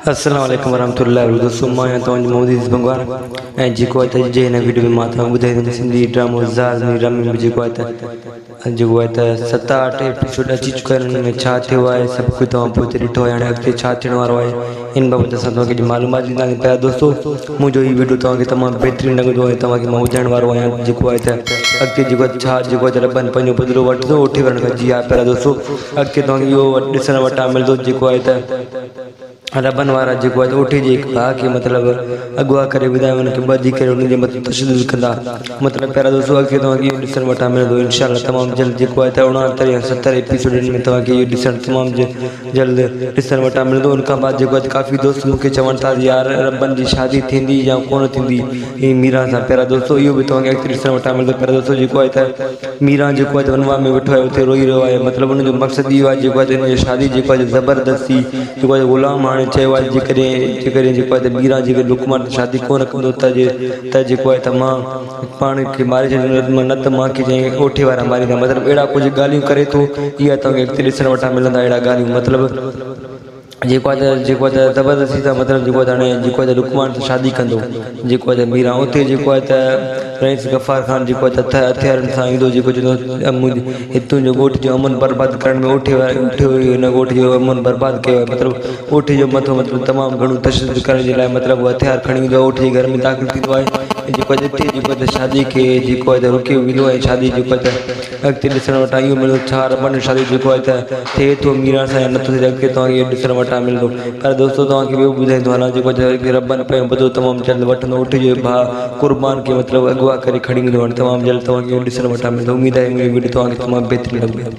السلام عليڪم ورحمة الله وبرڪاته دوستو مان آهيان توهان جو محمد عزيز بنگوار ۽ جيڪو آهي ته جي هن ويڊيو ۾ مان توهان کي ٻڌائيندم سنڌي ڊرامو زار ۾ ڊرامي ۾ جيڪو آهي ته جيڪو آهي ته ست اٺ ايپيسوڊ اچي چڪا آهن ان ۾ ڇا ٿيو آهي سڀ ڪجهه توهان پوئتي ڏٺو آهي هاڻي اڳتي ڇا ٿيڻ وارو آهي ان بابت اسان توهان کي اڄ معلومات ڏينداسين پيا دوستو منهنجو هي ويڊيو توهان کي تمام بهترين لڳندو ۽ توهان کي مان ٻڌائڻ وارو آهيان جيڪو آهي ته اڳتي جيڪو آهي ڇا جيڪو آهي ته ربن پنهنجو بدلو وٺندو اٺي ورڻ کان جي ها پيارا دوستو اڳتي توهان کي اهو ڏسڻ وٽان ملندو جيڪو آهي ته عربن وارا جيڪو آهي اوٺي جي هڪ ڀاء کي مطلب اغوا ڪري وڌا ۽ ان کي ٻڌي ڪري انهن جي مٿان تشدد ڪندا مطلب پيارا دوستو اڳتي توهان کي اهو ڏسڻ وٽان ملندو انشاء الله تمام جلد جيڪو آهي ته 69 يا 70 ايپيسوڊن ۾ توهان کي اهو ڏسڻ تمام جلد ڏسڻ وٽان ملندو ان کان بعد جيڪو آهي ڪافي دوست مون کي چون ٿا يار عربن جي شادي ٿيندي يا ڪونه ٿيندي هي ميران سان پيارا دوستو اهو به توهان کي اڳتي ڏسڻ وٽان ملندو پيارا دوستو جيڪو آهي ته ميران جيڪو آهي ته ونواهه ۾ ويٺو آهي اتي روئي رهيو آهي مطلب ان جو مقصد اهو آهي جيڪو آهي ته ان جي شادي جيڪو آهي زبردستي جيڪو آهي غلام هاڻي چيو آهي جيڪڏهن جيڪڏهن جيڪو آهي ته ميران جيڪڏهن لقمان سان شادي ڪونه ڪندو ته جي ته جيڪو آهي ته مان پاڻ کي ماري ڇڏيندس نه ته مان کي چيائين اوٺي وارا ماريندا مطلب اهڙا ڪجهه ڳالهيون ڪري ٿو اها توهان کي اڳتي ڏسڻ وٽان ملندا اهڙا ڳالهيون مطلب جيڪو آهي ته جيڪو آهي ته زبردستي سان مطلب جيڪو آهي ته هاڻي جيڪو آهي ته لقمان سان شادي ڪندو جيڪو آهي ته ميران اتي جيڪو آهي ته رئيس غفار خان جيڪو آهي ته هٿيارن سان ايندو جيڪو چوندو هتون جو ڳوٺ جو امن برباد ڪرڻ ۾ اوٺي واري اوٺي هن ڳوٺ جو امن برباد ڪيو آهي مطلب اوٺي جو مٿو مطلب تمام گهڻو تشدد ڪرڻ جي لاء مطلب هٿيار کڻي ايندو آهي اوٺي جي گهر ۾ داخل ٿيندو آهي جيڪو آهي اتي جيڪو آهي ته شادي کي جيڪو آهي ته رڪيو ويندو آهي شادي جيڪو آهي ته اڳتي ڏسڻ وٽان اهو ملندو ڇا ربن شادي جيڪو آهي ته ٿئي ٿو ميران سان يا نٿو ٿئي اڳتي توهان کي اهو ڏسڻ وٽان ملندو پر دوستو توهان کي ٻيو ٻڌائيندو هلان جيڪو آهي ربن پنهنجو بدلو تمام جلد وٺندو اٺ جو ڀاء قربان کي مطلب اغوا ڪري کڻي ويندو هاڻي تمام جلد توهان کي اهو ڏسڻ وٽان ملندو اميد آهي منهنجو وڊيو توهان کي تمام بهترين لڳندو.